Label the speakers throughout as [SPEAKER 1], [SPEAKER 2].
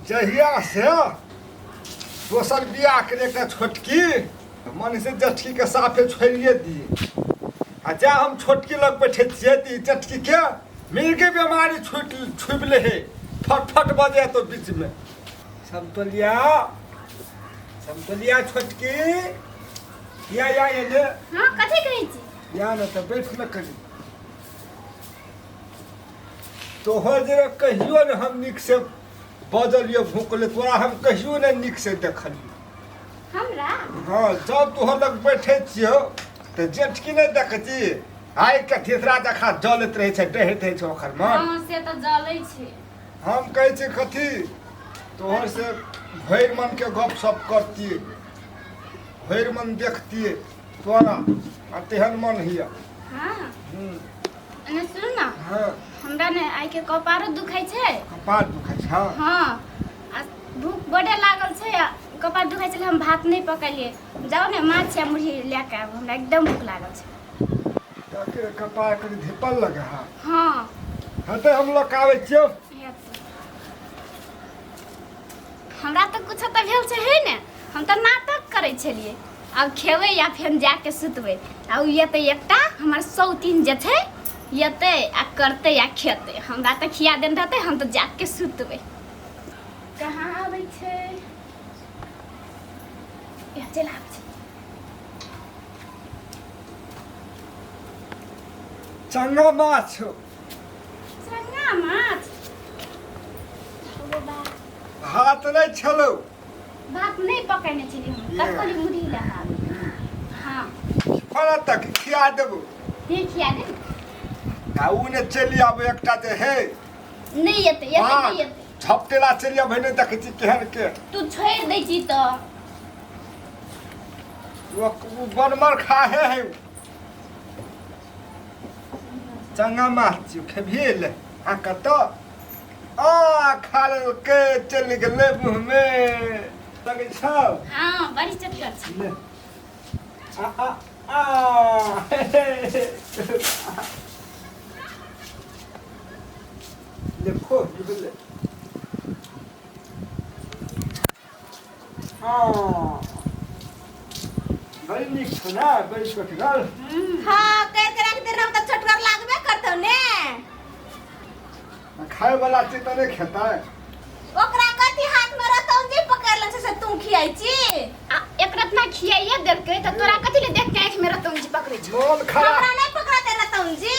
[SPEAKER 1] जहियासँ दोसर बियाह केने एकटा छोटकी, मन से जेठकीके साफे छोड़िए दिए। आ जा हम छोटकी लग बैठे छियै तऽ ई जेठकीके मिर्गी बेमारी छुटि छुबि ले हे, फट फट बजे तो बीचमे। समतोलिया, समतोलिया, छोटकी या या एने।
[SPEAKER 2] हाँ, कथी कहै छी?
[SPEAKER 1] या ने तऽ बैठ ने कनी। तोहर जे कहियो ने हम नीक से बजलियो भूकले, तोरा हम कहियो ने नीक से देखलियो।
[SPEAKER 2] हमरा?
[SPEAKER 1] हाँ, जब तोहर लग बैठे छियो तऽ जेठकी नहि देखै छी, आइ के तीसरा जखा जलैत रहै छै, डहैत रहै छै ओकर मन।
[SPEAKER 2] हाँ, से तऽ जलै छै।
[SPEAKER 1] हम कहै छी कथी, तोहर से भरि मनके गप सप करतियै, भरि मन देखतियै तोरा, आ तेहन मन हिया।
[SPEAKER 2] हाँ। एने सुन ना।
[SPEAKER 1] हाँ।
[SPEAKER 2] हमरा ने आइ के कपारो दुखाइ छै।
[SPEAKER 1] कपार दुखाइ छै?
[SPEAKER 2] हाँ, आ भूख बड़े लागल छै आ कपार दुखाइ छै, हम भात नहि पकेलियै। जाउ ने माछ या मुरही लए के आबू, हमरा एकदम भूख लागल छै।
[SPEAKER 1] ताके कपार कनि धिपल लगे। हाँ।
[SPEAKER 2] हाँ।
[SPEAKER 1] हाँ, तऽ हम लऽ के आबै छियौ।
[SPEAKER 2] हेतै। हमरा तऽ कुछो तऽ भेल छै हे ने, हम तऽ नाटक करै छलियै। आब खेबै या फेर जाके सुतबै, आ ओ एतै एकटा हमर सौतीन जे छै, एतै आ करतै आ खेतै। हमरा तऽ खिया देने रहतै, हम तऽ जाके सुतबै। कहाँ आबै छै? या चलि आबै छै।
[SPEAKER 1] चंगा माछ।
[SPEAKER 2] चंगा माछ?
[SPEAKER 1] भात नहि छलौ?
[SPEAKER 2] भात नहि पकड़ने छलियै हम, तब कहली मुरही लए आब। हाँ।
[SPEAKER 1] फड़ा तक खिया देबो।
[SPEAKER 2] नहीं, खिया दे।
[SPEAKER 1] आ उ ने चलि आबै एकटा जे हे।
[SPEAKER 2] नहि एतै, एतै नहि एतै।
[SPEAKER 1] झपटेला चलि आबै, नहि देखै छी केहन के।
[SPEAKER 2] तू छोड़ि दै छी तऽ।
[SPEAKER 1] ओ बनमर खाहे है। चंगा माछ छियौ, खेबही ले। आ कतऽ आ खा लेलकै, चलि गेलै मुँहमे। लगै छौ?
[SPEAKER 2] हाँ, बड़ी चटगर छै।
[SPEAKER 1] ले, आ आ आ ले, खो ले। हाँ, बड़ी नीक छौ ने, बड़ी चटगर।
[SPEAKER 3] हाँ, कर के रख दे रहा तऽ चटगर लागबे करतौ ने।
[SPEAKER 1] खाय वाला चीज तऽ नहि खेतै।
[SPEAKER 3] ओकरा कथी हाथ में रहतौ जे पकड़ ले छै से तू खियाई छी?
[SPEAKER 2] आ एक रत्ना खियाइए देलकै तऽ तोरा कथी ले देख के आँखि में रतौंजी पकड़ै छौ?
[SPEAKER 1] मोन खराब।
[SPEAKER 3] हमरा नहीं पकड़ते रतौंजी जी,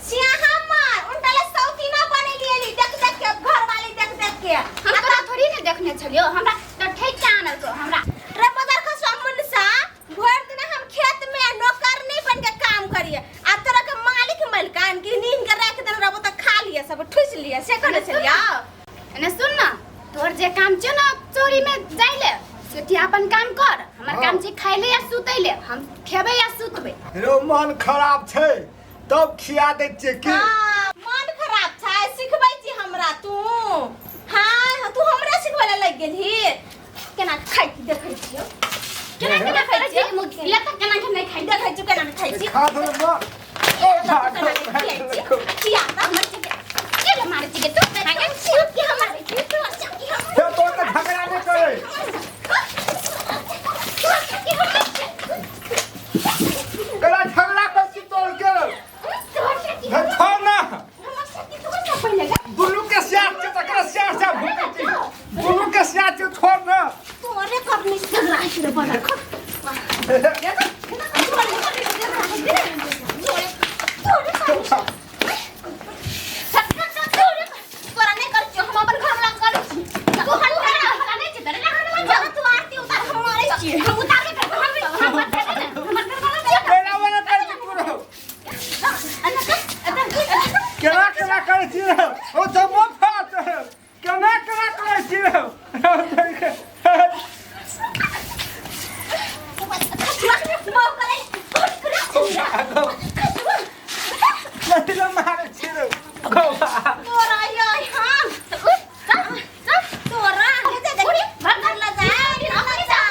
[SPEAKER 3] सिया हमर उनटा ले सौतीना बनेलिए देख देख के, घर वाली देख देख के।
[SPEAKER 2] हम तोरा थोड़ी ने देखने छलियो, हमरा तऽ ठैक के आनलको हमरा।
[SPEAKER 3] रे बजार खसुआ मुनसा, भरि दिन हम खेत में नौकर नहीं बन के काम करिए, आ तोरा के मालिक मलकान की नींद के राख देन रहबो त खा लिए, सब ठुस लिए, से करे छलिया।
[SPEAKER 2] एने सुन ना, तोर जे काम छौ ना चोरी में जाइले, से ती अपन काम कर। हमर
[SPEAKER 1] हाँ।
[SPEAKER 2] काम छै खाइले या सुतैले, हम खेबै या सुतबै।
[SPEAKER 1] रो मन खराब छै तब खिया दै छियै की?
[SPEAKER 3] हाँ, मन खराब छै सिखबै छी हमरा तू? हाँ, तू हमरा सिखबै ले लग गेलही? केना खाइ छी देखै छियौ।
[SPEAKER 2] केना केना खाइ छी ले तऽ, केना के नहि खाइ
[SPEAKER 3] देखै छियौ केना खाइ छी।
[SPEAKER 1] खा दे माँ। ओ खा
[SPEAKER 3] केना
[SPEAKER 1] दे।
[SPEAKER 3] खियाइ छी, खिया तऽ।
[SPEAKER 2] हमर के के ले मारै छी गे तू?
[SPEAKER 3] की हमर की हमर
[SPEAKER 1] हे, तो तऽ झगड़ा नहि करै। कला झगड़ा कर छी तोर के। हे, छोड़ ना। दुनू के स्याह छै, तकरा स्याह स्याह भूकै छी। दुनू के स्याह छै, छोड़ ना।
[SPEAKER 3] तोरे करनी झगड़ा छै रे बड़ा। तोरा नहि करै छियौ, हम अपन घरवला के करै छी। तू जब तू आरती उतार, हम मारै छियै।
[SPEAKER 2] हम उतारबे करबै, हम बतेबै ने, हमर घरवाला छै।
[SPEAKER 1] केना वाला करै छी तू रहो? केना केना करै छी रहो? ओ जबो फाट केना केना करै छी रहो? कथी लए मारै छी रहो?
[SPEAKER 3] तोरा यै, हाँ तोरा देखी घर ला जा, घर ला जा।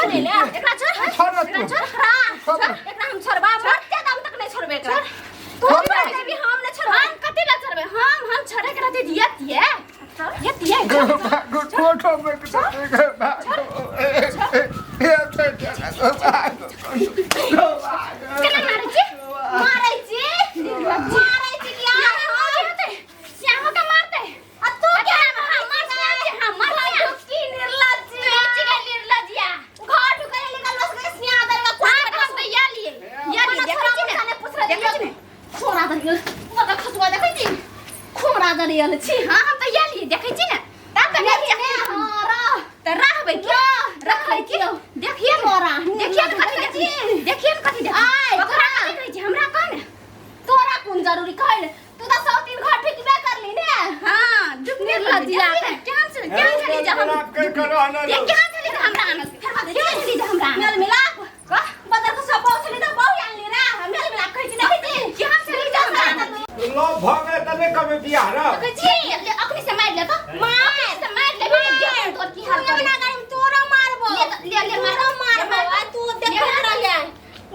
[SPEAKER 3] नहीं ले एकरा छोड़।
[SPEAKER 1] छोड़ ना
[SPEAKER 3] एकरा
[SPEAKER 1] तू।
[SPEAKER 3] छोड़ हाँ,
[SPEAKER 1] छोड़।
[SPEAKER 3] छोड़ एकरा हम छोड़बा मरते दम तक नहीं छोड़बे एकरा। तू
[SPEAKER 1] छोड़।
[SPEAKER 3] छोड़ देबी हम नहीं छोड़बे।
[SPEAKER 2] हम कथी ला छोड़बै? हम छोड़े के रहते दियतियै यतियै।
[SPEAKER 1] गो भागो टोटो में के भागो ए ए भागो गो भागो।
[SPEAKER 2] केना मारै छी?
[SPEAKER 3] मारै छी, मारै छी कि आ
[SPEAKER 2] मारतै श्यामो के मारतै।
[SPEAKER 3] आ तू
[SPEAKER 2] के हमर श्याम छै, हमर श्याम।
[SPEAKER 3] की निर्लज्ज।
[SPEAKER 2] तू चिका निर्लज्जिया।
[SPEAKER 3] घर ढुकले निकल बस के सिया दर का।
[SPEAKER 2] हाँ तऽ हम तऽ या लिए या लिए देखै छी ने,
[SPEAKER 3] ने पूछ रहे।
[SPEAKER 2] देखै छी ने।
[SPEAKER 3] खोरा दरियल मगर खसुआ देखै छी, खोरा दरियल छी।
[SPEAKER 2] हाँ हम तऽ या लिए देखै छी ने, तब तऽ
[SPEAKER 3] नहीं
[SPEAKER 2] नहि।
[SPEAKER 3] हाँ रह।
[SPEAKER 2] तऽ रहबै की, रहबै की? देखिए ने।
[SPEAKER 3] तोरा
[SPEAKER 2] देखिए ने कथी देखिए, देखिए ने कथी देखिए।
[SPEAKER 3] आय,
[SPEAKER 2] ओकरा कथी कहै छी? हमरा कह ने।
[SPEAKER 3] तोरा कोन जरूरी कहल? तू तऽ सौ तीन घर ठिकबे करली ने।
[SPEAKER 2] हाँ
[SPEAKER 3] निर्लज्जिया।
[SPEAKER 2] केहन छै, केहन छली जे हम
[SPEAKER 1] कर कर रहना।
[SPEAKER 2] ये केहन छली जे हमरा आनस? केहन छली जे हमरा आनस?
[SPEAKER 3] मेल मिलाप
[SPEAKER 2] कह।
[SPEAKER 3] बदर के सब बहु छली तऽ बहु आनली रे। मेल मिलाप कहै छी, देखै छी।
[SPEAKER 2] केहन छली जे हमरा आनस?
[SPEAKER 1] लो भ गेलै त नहि करबै बियाह र।
[SPEAKER 2] देखै छी ले, अखनी से मारि ले तऽ,
[SPEAKER 3] मार।
[SPEAKER 2] अखनी से मारि ले, देख तोर की हाल करै।
[SPEAKER 3] अंगना गाड़ी में तोरो मारबो।
[SPEAKER 2] ले तऽ- ले ले मार।
[SPEAKER 3] तोरो मारबो।
[SPEAKER 2] ले मार।
[SPEAKER 3] आ तू देखैत रहिए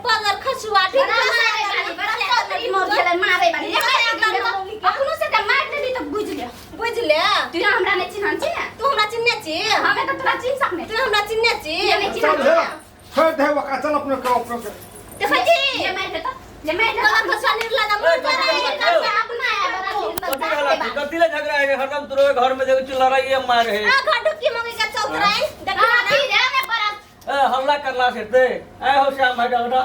[SPEAKER 3] बदर खसुआ ठीक।
[SPEAKER 2] बड़ा मारै बाली, बड़ा चौधरी मर गेलै मारै बाली। ले मारि ले तऽ, अखनो से तऽ मारि लेली तऽ बुझि ले।
[SPEAKER 3] बुझि ले।
[SPEAKER 2] तू हमरा नहि चिन्हन छी ने।
[SPEAKER 3] तू हमरा चिन्हने छी?
[SPEAKER 2] हमे तऽ तोरा चिन्ह सकने।
[SPEAKER 3] तू हमरा चिन्हने छी?
[SPEAKER 2] ले नहि
[SPEAKER 1] चल
[SPEAKER 2] चिन्हन।
[SPEAKER 1] हे, छोड़ दे ओकरा, चल अपने के अपने के।
[SPEAKER 3] देखै छी।
[SPEAKER 2] ले मारि ले तऽ, ले मारि ले।
[SPEAKER 3] बदर खसुआ निर्लज्ज मुँह
[SPEAKER 4] कथी
[SPEAKER 3] जरा।
[SPEAKER 4] कहला?
[SPEAKER 2] अपना आया बड़ा निर्लज्ज।
[SPEAKER 4] कथी कहला? कथी ले झगड़ा है हरदम? तोरे घर में देखै छी लड़ाई मार है।
[SPEAKER 3] आ घर ढुकी मंगी के चौतराई देखी
[SPEAKER 2] हाँ,
[SPEAKER 3] ना।
[SPEAKER 2] की रे, मे बड़ा
[SPEAKER 4] ए हल्ला करला से ते ए हो श्याम भाई का बेटा।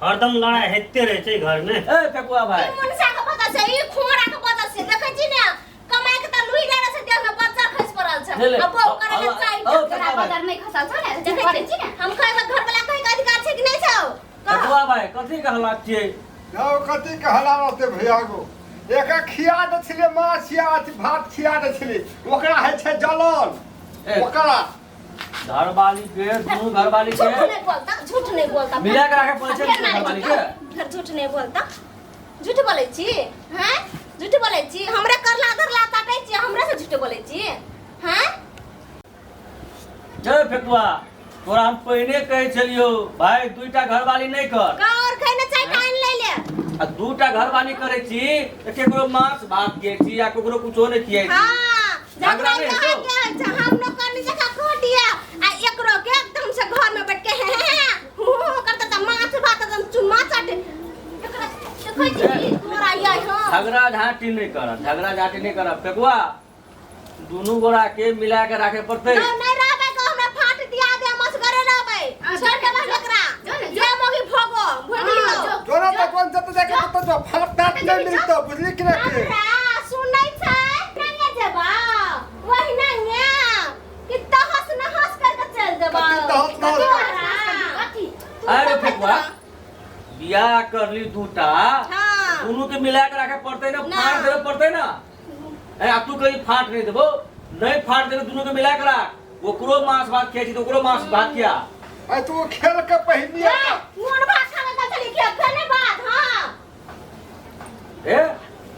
[SPEAKER 5] हरदम लड़ाइ होइते रहै छै घरमे।
[SPEAKER 4] ए फेकुआ भाई।
[SPEAKER 3] ई मुनसा के वजह से, ई खोरा के वजह से देखै छी ने, कमाई के त लुई ले छै, देह में बच्चा खसि पड़ल छै।
[SPEAKER 4] ले ले।
[SPEAKER 3] आ बहु करे के चाही।
[SPEAKER 4] ओ,
[SPEAKER 2] तोरा बदर नहि खसल छौ ने?
[SPEAKER 3] देखै
[SPEAKER 2] करै छी ने।
[SPEAKER 3] हम कहै घर वाला कहै के अधिकार छै कि नहि छौ? कह।
[SPEAKER 4] फेकुआ भाई, कथी के हल्ला छियै?
[SPEAKER 1] जाओ, कथी के हला रहते भैया गो? एकरा खिया दै छलियै माछ या अथी भात खिया दै छलियै, ओकरा होइ छै जलन।
[SPEAKER 4] ए।
[SPEAKER 1] ओकरा
[SPEAKER 4] घरवाली के दुनू घरवाली
[SPEAKER 3] झूठ
[SPEAKER 4] के
[SPEAKER 3] नहीं बोलता, झूठ नहीं बोलता।
[SPEAKER 4] मिला के राखे पड़ै छै
[SPEAKER 2] फेर मारै
[SPEAKER 4] घरवाली
[SPEAKER 2] छी।
[SPEAKER 4] के।
[SPEAKER 3] फिर झूठ नहीं बोलता, झूठ बोलै छी हैं? झूठ बोलै छी? हमरे करला धरला ताटै छी, हमरे से झूठ बोलै छी हैं?
[SPEAKER 4] जय फेकुआ, तोरा हम पहिने कहै छलियौ भाई, दुईटा घरवाली नहि कर।
[SPEAKER 3] का और खैने चाय आनि लै ले।
[SPEAKER 4] आ दूटा घरवाली करै छी तऽ केकरो मांस भात खियै छी आ केकरो कुछो नहि खियै छी।
[SPEAKER 3] हाँ,
[SPEAKER 4] झगड़ा
[SPEAKER 3] झगड़ा
[SPEAKER 4] नहि
[SPEAKER 3] कहाँ
[SPEAKER 4] हेतौ?
[SPEAKER 3] के होइ छै? हम नौकरनी जकाँ खटिया आ एकरो के एकदम से घर में बैठ के हे हे हे हु हु करता त माछ भात एकदम चुम्मा चाटे। एकरा देखै छी तोरा यै। हां,
[SPEAKER 4] झगड़ा झाँटी नहि करब, झगड़ा झाँटी नहि करब फेकुआ, दुनू गोरा के मिला के राखे पड़तै।
[SPEAKER 3] नहीं नहीं रहबै के हमरा फाट दिया दे, हम असगरे रहबै।
[SPEAKER 2] हाँ,
[SPEAKER 3] छोड़ देबै
[SPEAKER 2] जो,
[SPEAKER 3] एकरा।
[SPEAKER 2] जो ने, जो।
[SPEAKER 3] जे मोगी भोगो भोग
[SPEAKER 2] हाँ,
[SPEAKER 3] लियो।
[SPEAKER 2] जो।
[SPEAKER 1] तोरा तऽ कोन जत जाके कतऽ जो फलक ताट नहि मिलतौ, बुझली कि नहि के?
[SPEAKER 3] हमरा सुनै छै नंगे जेबा वही नंगे कि तहस नहस करके चल जेबा।
[SPEAKER 1] कथी तहस नहस?
[SPEAKER 2] कथी?
[SPEAKER 3] तू
[SPEAKER 4] अरे
[SPEAKER 3] देखैत
[SPEAKER 4] फेकुआ,
[SPEAKER 3] रह।
[SPEAKER 4] बियाह करली दूटा,
[SPEAKER 3] हाँ।
[SPEAKER 4] दुनू के मिला के राखे पड़तै ने।
[SPEAKER 3] ना।
[SPEAKER 4] फाट देबे पड़तै ने। ए आ तू कहीं फाट नहीं देबो, नहीं फाट देबो, दुनू के मिला के राख। ओकरो मांस भात खियाइ छी तऽ ओकरो मांस भात खिया।
[SPEAKER 1] आ तू खेल के पहिनिए।
[SPEAKER 3] ए, नून भात खाना तऽ चली के फेने भात। हाँ।
[SPEAKER 4] ए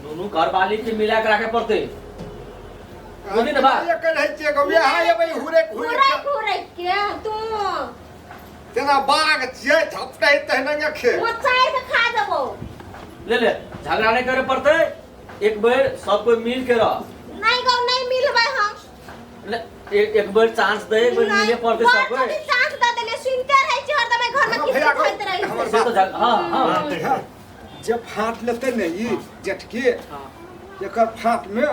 [SPEAKER 4] दुनू घरवाली के मिला के राखे पड़तै, बुझली ने बात?
[SPEAKER 1] के रहै छियै गौ, यहाँ एबै हुरे हुरे।
[SPEAKER 3] हुरै हुरै के तू
[SPEAKER 1] तेना बाघ छियै, झपटै तहिना खे।
[SPEAKER 3] मचाइ के खा देबो।
[SPEAKER 4] ले ले, झगड़ा नहीं करे पड़तै, एक बेर सब कोई मिल के रह।
[SPEAKER 3] नहीं गौ, नहीं मिलबै हम।
[SPEAKER 4] ले, एक बेर चांस दे, एक बेर मिले पड़तै सब कोई।
[SPEAKER 3] बड़ चांस दऽ देलियै, सुनते रहै छी हरदम एहि घरमे
[SPEAKER 1] हमर
[SPEAKER 3] किछु
[SPEAKER 1] भैया गौ,
[SPEAKER 3] होइत रहै छै।
[SPEAKER 1] हमर
[SPEAKER 4] से तो हाँ हाँ।
[SPEAKER 1] हाँ, जे फाँट लेतै ने ई जेठकी,
[SPEAKER 4] हाँ।
[SPEAKER 1] एकर फाँट में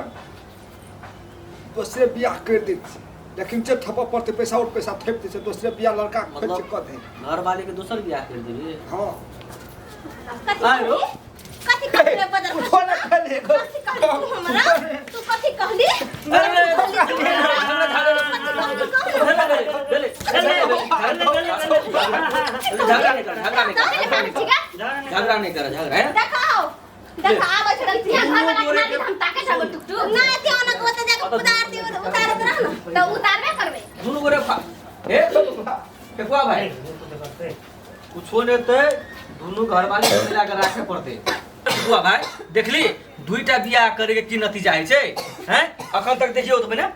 [SPEAKER 1] दोसरे बियाह कर दै छी, लेकिन जे थपऽ पड़तै पैसा और पैसा थपि दै छै, दोसरे बियाह लड़का खोजि
[SPEAKER 4] मतलब
[SPEAKER 1] कऽ दे।
[SPEAKER 4] घरवाली के दोसर बियाह कर देबी?
[SPEAKER 1] हाँ।
[SPEAKER 3] कथी
[SPEAKER 4] आयो।
[SPEAKER 3] कहली? कथी कहली रे बदर?
[SPEAKER 1] उठो ने खाली।
[SPEAKER 3] कथी कहली तू हमरा? तू कथी कहली?
[SPEAKER 4] अरे झगड़ा झगड़ा
[SPEAKER 3] कथी कहली कहली?
[SPEAKER 4] झगड़ा नहीं कर, झगड़ा नहीं कर, झगड़ा नहीं कर, झगड़ा है।
[SPEAKER 3] देखाओ देखा, आबै छै
[SPEAKER 2] यहाँ घर वाला के मालिक हम ताके छगो टुक टुक।
[SPEAKER 3] ना त्यो न को त जाके उतार दियो, उतारत रह न।
[SPEAKER 2] तऽ उतारबे करबै।
[SPEAKER 4] दुनू गोरे खा ए फेकुआ भाई, कुछो नहीं ते दुनू घरवाली के मिला के राखे पड़ते। फेकुआ भाई, देखली दुईटा बियाह करे के की नतीजा होइ छै हैं? अखन तक देखियौ तऽ मने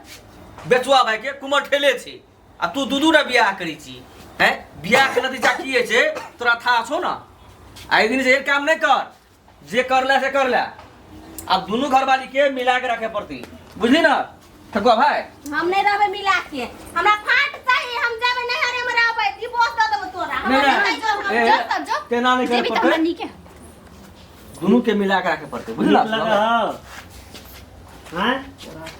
[SPEAKER 4] बेचुआ भाई के कुमर ठेले छी। आ तू दू दू टा बियाह करै छी हैं बियाह के नतीजा की होइ छै तोरा था छौ ना आ एक दिन से काम नहीं कर जे कर ले से कर ले आब दुनू घरवाली के मिला के रखे पड़ती बुझली ना ठकुआ भाई
[SPEAKER 3] हम नहीं रहबे मिला के हमरा फाट चाहिए हम जाबे नहरे में रहबे डिवोर्स दऽ देबो तोरा
[SPEAKER 4] नहीं,
[SPEAKER 3] हमरा
[SPEAKER 4] नहीं।
[SPEAKER 3] नहीं जो
[SPEAKER 4] ए,
[SPEAKER 2] जो तऽ जो
[SPEAKER 4] तेना नहीं करे
[SPEAKER 2] जेबी तऽ
[SPEAKER 4] पड़तै
[SPEAKER 2] हमरा नीके
[SPEAKER 4] दुनू के मिला के रखे पड़तै बुझला
[SPEAKER 5] नीक लगा हाँ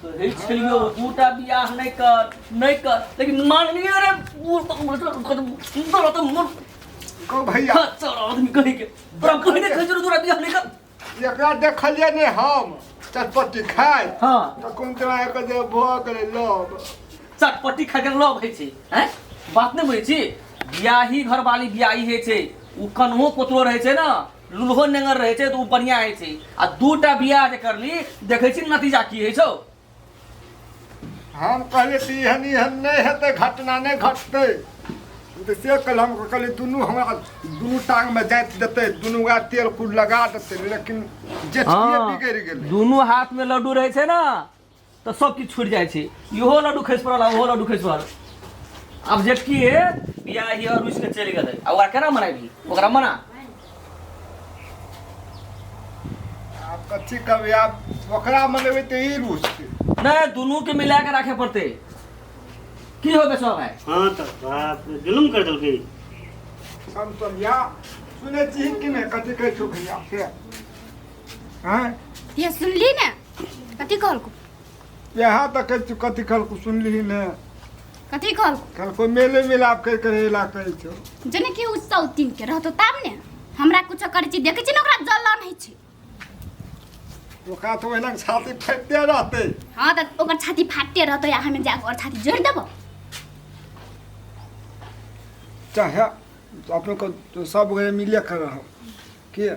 [SPEAKER 4] कहै छलियौ दूटा बियाह नहि कर नहि कर लेकिन मानलियै रे बूढ़ तोरा तऽ मन
[SPEAKER 1] कहू भैया
[SPEAKER 4] चल आदमी कहै के तोरा पहिने कहै छलौ दूटा बियाह नहि कर
[SPEAKER 1] एकरा देखलियै ने हम चटपटी खाय
[SPEAKER 4] हँ
[SPEAKER 1] तऽ कोन तरह के जे भऽ गेलै लव
[SPEAKER 4] चटपटी खा के लव होइ छै हैं बात नहि बुझै छी बियाही घरवाली बियाही होइ छै ओ कन्हो कोतरो रहै छै ने लुल्हो नेंगर रहै छै तऽ ओ बढ़िआँ होइ छै आ दूटा बियाह जे करली देखै छी ने नतीजा की होइ छौ
[SPEAKER 1] हम कहलियै तऽ एहन एहन नहि हेतै घटना नहि घटतै तऽ से कहल हम कहलियै दुनू हमरा दुनू टांगमे जाति देतै दुनू गोरा तेल कुल लगा देतै लेकिन जेठिए बिगड़ि गेलै
[SPEAKER 4] दुनू हाथमे लड्डू रहै छै ने तऽ सब किछु छुटि जाइ छै इहो लड्डू खसि पड़ल आ ओहो लड्डू खसि पड़ल आब जेठकी हे बियाह हिया रुसि के चलि गेलै आ ओकरा केना मनेबही ओकरा मना
[SPEAKER 1] आब कथी कहबै आब ओकरा मनेबै तऽ ई रुसतै
[SPEAKER 4] नहि दुनू के मिला के राखे पड़तै की हो बेसवा भाई
[SPEAKER 5] हाँ तऽ बाप रे, जुलुम कर देलकै
[SPEAKER 1] समतोलिया सुनै छी कि नहि कथी कहै छौ भैया से आँय
[SPEAKER 2] ये सुनली ने कथी कहलको
[SPEAKER 1] यहाँ तऽ कहै छौ कथी कहलको सुनलिही ने
[SPEAKER 2] कथी कहलको
[SPEAKER 1] कहलको मेले मिलाप करि कऽ एला कहै छौ
[SPEAKER 2] जेना कि उ सौतीन के रहतो तब ने हमरा कुछो करै छी देखै छी ने ओकरा जलन होइ छै
[SPEAKER 1] ओकरा तऽ ओहिना छाती फाटिते रहतै
[SPEAKER 2] हाँ तऽ ओकर छाती फाटते रहतो या हमे जाके ओकर छाती जोड़ि देबो
[SPEAKER 1] चाहे अपनो के सब गोरे मिले के रहब के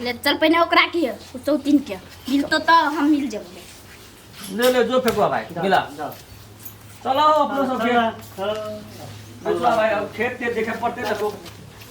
[SPEAKER 2] ले चल पहिने ओकरा के उ सौतीन के मिलतो तऽ हम मिल जेबो
[SPEAKER 4] ले ले जो फेकुआ भाई मिला
[SPEAKER 5] जाओ
[SPEAKER 4] चलो अपनो सब खेत
[SPEAKER 5] चलो
[SPEAKER 4] फेकुआ भाई अब खेत ते देखे पड़ते ना तो